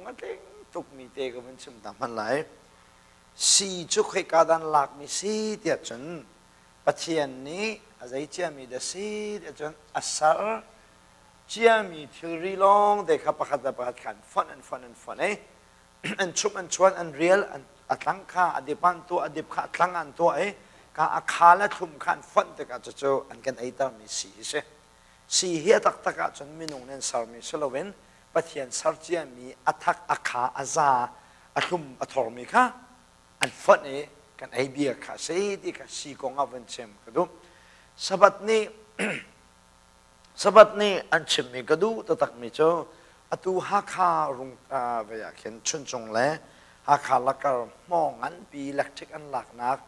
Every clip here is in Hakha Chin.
lung a tling tukmi te ka vun chim ta hmanh lai. Si cu khoika dah an lakmi si tiah cun Pathian nih a zei ciami dah si tiah cun a ser ciami thilri lawng te kha pakhat le pakhat kha an fonh an fonh an fonh i an chumh an chuan an rial a tlang kha a dip an tuah a dip kha a tlang an tuah i ka a khal a thlum kha an fonh tikah cucu an kan eitermi si hi si. Si hi a taktak ahcun minung nih an sermi si loin Pathian ser ciami a thak a kha a za a thlum a thormi kha an fonh i kan ei bia kha si ti kha si kong ah vun chim ka duh. Sabbath nih Sabbath nih an chimmi ka duh taktakmi cu atu Hakha rung vei ah khin Chuncung le Hakha Lakar hmawng nganpi electric an laknak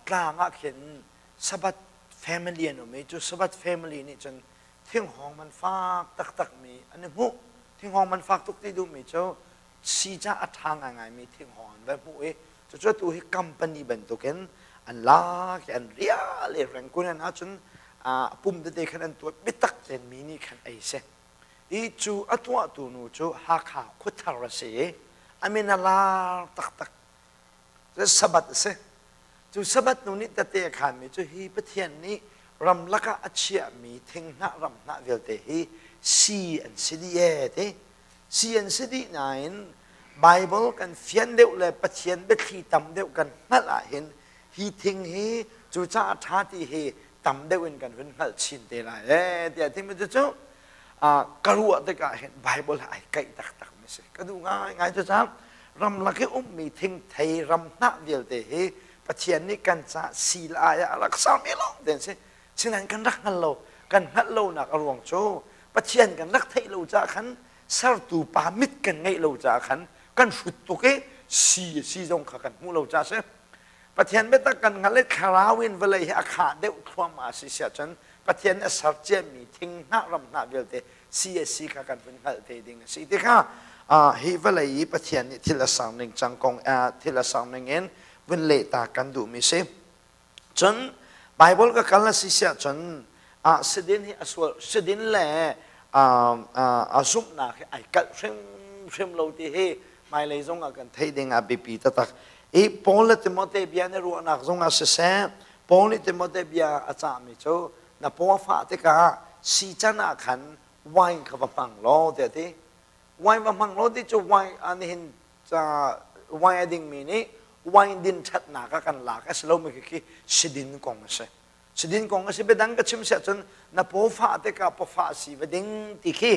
tlang ah khin Sabbath family an um i cu Sabbath family nih cun thinghawng man fak taktakmi an i hmuh. Thinghawng man fak tuk ti duhmi cu si ca a ṭha ngaingaimi thinghawng an va hmuh i cucu atu hi company bantukin an lak i an rial i rengkun an ahcun pum tete khan an tuah biatak tein mi nih khan ei si. I cu a tuahtu nu cu Hakha khuathar a si i a min a lar taktak. Cu Sabbath a si. Cu Sabbath nu nih tete a khanmi cu hi Pathian nih ramlak ah a chiahmi thinghnah ramhnah vialte hi si an si dih ee ti. Si an si dih nain Baibal kan fian deuh le Pathian biathli tam deuh kan hngalh ahhin hi thing hi cucaah ṭha ti hi tam deuh in kan hun hngalh chin te lai ee tiah timi cu ka ruah tikah hin Baibal he ai kaih taktak mi si. Ka duh ngaingai cucaah ramlak i ummi thingthei ramhnah vialte hi Pathian nih kan caah sil ai ah a rak sermi lawng te an si. Sinain kan rak hngal lo. Kan hngalh lonak a ruang cu Pathian kan rak theih lo caah khan sertu pa mit kan ngeih lo caah khan kan hrut tuk i si si zong kha kan hmuh lo caah si. Pathian biatak kan hngalh i thlarau in vawlei hi a khah deuh thluahmah a si siah cun Pathian a ser ciami thinghnah ramhnah vialte si a si kha kan vun hngalh te ding a si ti kha hi vawlei i Pathian nih thil a ser ning cang kong thil a ser ning in vun leh ta kan duhmi si. Cun Bible ka kal a si siah cun sidin hi a sual sidin le a zumhnak hi ai kalh hrimhrim lo ti hi hmailei zong ah kan theih ding ah biapi taktak. I Paul le Timote bia na ruahnak zong ah siseh Paul nih Timote bia a cahmi cu na paw a fah tikah si can ah khan wine kha va hmang law tiah a ti. Wine va hmang law ti cu wine nihin wine a dingmi nih wine din ṭhatnak ah kan lak a si lomi khi sidin kong a si. Sidin kong a si biadang ka chim siah cun na paw fah tikah pawfah si va ding ti khi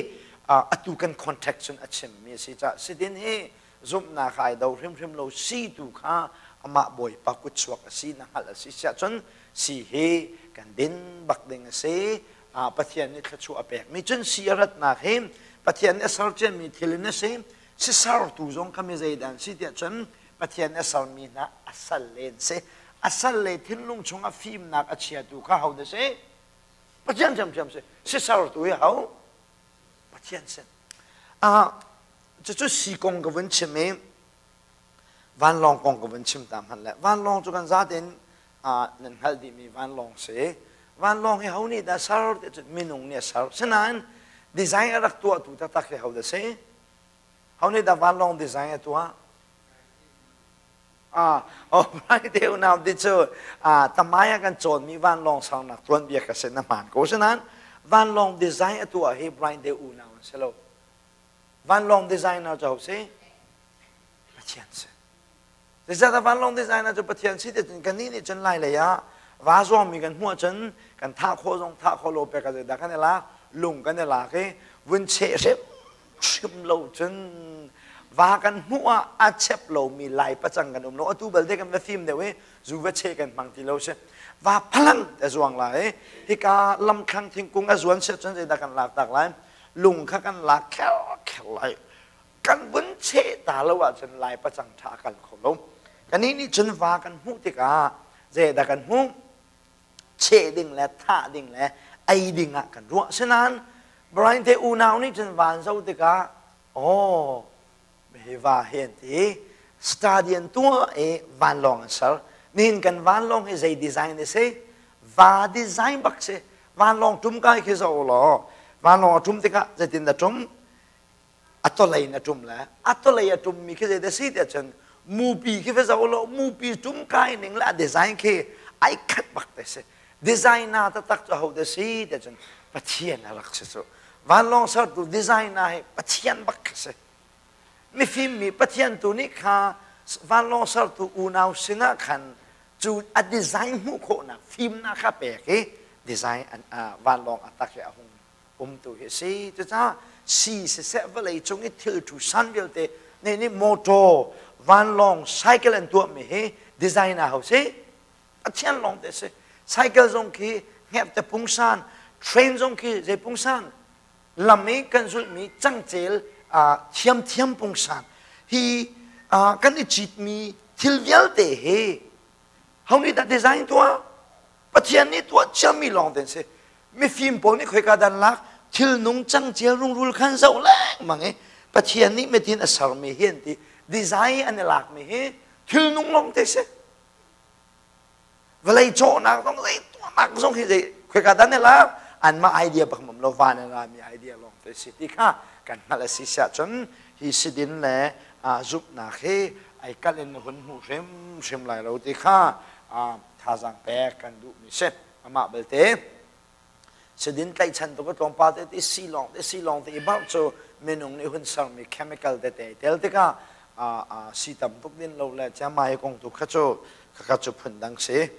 atu kan contact cun a chimmi a si caah sidin hi zumhnak ai do hrimhrim lo si tu kha amah Bawipa kutchuak a si na hngalh a si siah cun si hi kan din bak ding a si. Pathian nih thluachuah a pekmi cun si a ratnak hi Pathian nih a ser ciami thil in a si. Sisertu zong kha mi zeidah an si tiah cun Pathian a sermi hna a salle an si. A salle thinlung chungah fimnak a chiatu kha ho dah si? Pathian ṭhiamṭhiam si. Sisertu hi ho? Pathian si. Cucu si kong ka vun chim i vanlawng kong ka vun chim ta hmanh le vanlawng cu kan zatein nan hngalh dihmi vanlawng si. Vanlawng hi ho nih dah ser ti cun minung nih a ser. Sinain design a rak tuahtu taktak hi ho dah si? Ho nih dah vanlawng design a tuah? Ah, oh, te unau ti cu tamai ah kan cawnmi vanlawng sernak tuanbia ka si na hmaan ko. Sinain vanlawng design a tuah hi Brian te unau an si lo. Vanlawng designer cu ho si? Pathian si. Zeicahtiah vanlawng designer cu Pathian si ti cun kannih nih cun Lai lei ah va zuangmi kan hmuh ahcun kan thah khawh zong thah khawh lo pek ah zeidah kan i lak lung kan i lak i vun cheh hrimhrim lo cun va kan hmuh ah a chep lomi Lai pacang kan um lo atu balte kan va fim deuh i zu va cheh kan hmang ti lo si va phalang a zuang lai i hika lamthlang thingkung a zuan siah cun zeidah kan lak tak lai lung kha kan lak kher kher lai kan vun cheh ta lo ahcun Lai pacang ṭha a kal kho lo. Kannih nih cun va kan hmuh tikah zeidah kan hmuh? Cheh ding le thah ding le ei ding ah kan ruah. Sinain Brian te unau nih cun van zoh tikah aw hi va hi an ti stadion tuah i vanlawng an ser. Nihin kan vanlawng hi zei design a si? Va design bak si. Vanlawng ṭum kai khi zoh law vanlawng a ṭum tikah zeitin dah ṭum? A tolei in a ṭum le a tolei a ṭummi khi zei dah si tiah cun mupi khi va zoh law mupi ṭum kai ning le a design khi ai khat bak te si. Designer taktak cu aho dah si tiah cun Pathian a rak si cu. Vanlawng sertu designer hi Pathian bak khi si. Mifim mi Pathian tu nih kha vanlawng sertu unau sinah khan cu a design hmuh khawhnak fimnak kha pek i design vanlawng a tak i a hung umtu hi a si. Cucaah si siseh vawlei cung i thil thu san vialte nih nih motor, vanlawng, cycle an tuahmi hi design a hau si. Pathian lawng te si. Cycle zong khi hngerhte pungsan, train zong khi zei pungsan, lam i kan zulhmi cangcel thiamthiam pungsan hi kan i citmi thil vialte hi ho nih dah design tuah? Pathian nih tuah ciami lawng te an si. Mifim pawl nih khoika dan lak thil nung cangcel rungrul khan zoh lengmang i Pathian nih metin a sermi hi an ti. Design an i lakmi hi thil nung lawng te si. Vawlei cawhnak zong zei tuahnak zong hi zei khoika dan i lak anmah idea bak mam lo van in rami idea lawng te si ti kha kan hngalh a si siah cun hi sidin le zumhnak hi ai kalh in na hun hmu hrimhrim lai lo ti kha thazaang pek kan duhmi si. Amah belte Sidin tlaihchan tuk a tlawmpal te ti si lawng te si lawng te i barh cu minung nih hun sermi chemical tete tel tikah si tam tuk din lo le chiangmai kong tu kha cu khakha cu phun dang si.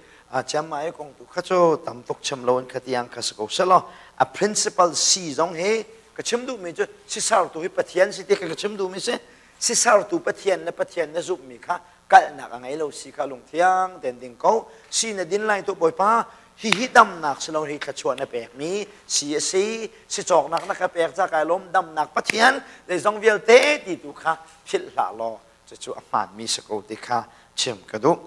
Chiangmai kong tu kha cu tam tuk chim lo in kha tiang kha si ko selaw a principal si zong hi ka chim duhmi cu sisartu hi Pathian si ti ka chim duhmi si. Sisartu Pathian le Pathian na zumhmi kha kalhnak a ngei lo si kha lungthiang tein ding ko. Si na din lai tu Bawipa, hihi damnak si lo hi thluachuah na pekmi si a si. Si cawknak na ka pek ca kai lawm, damnak Pathian zeizong vialte ti tu kha philh hlah law cucu a hmaanmi si ko ti kha chim ka duh.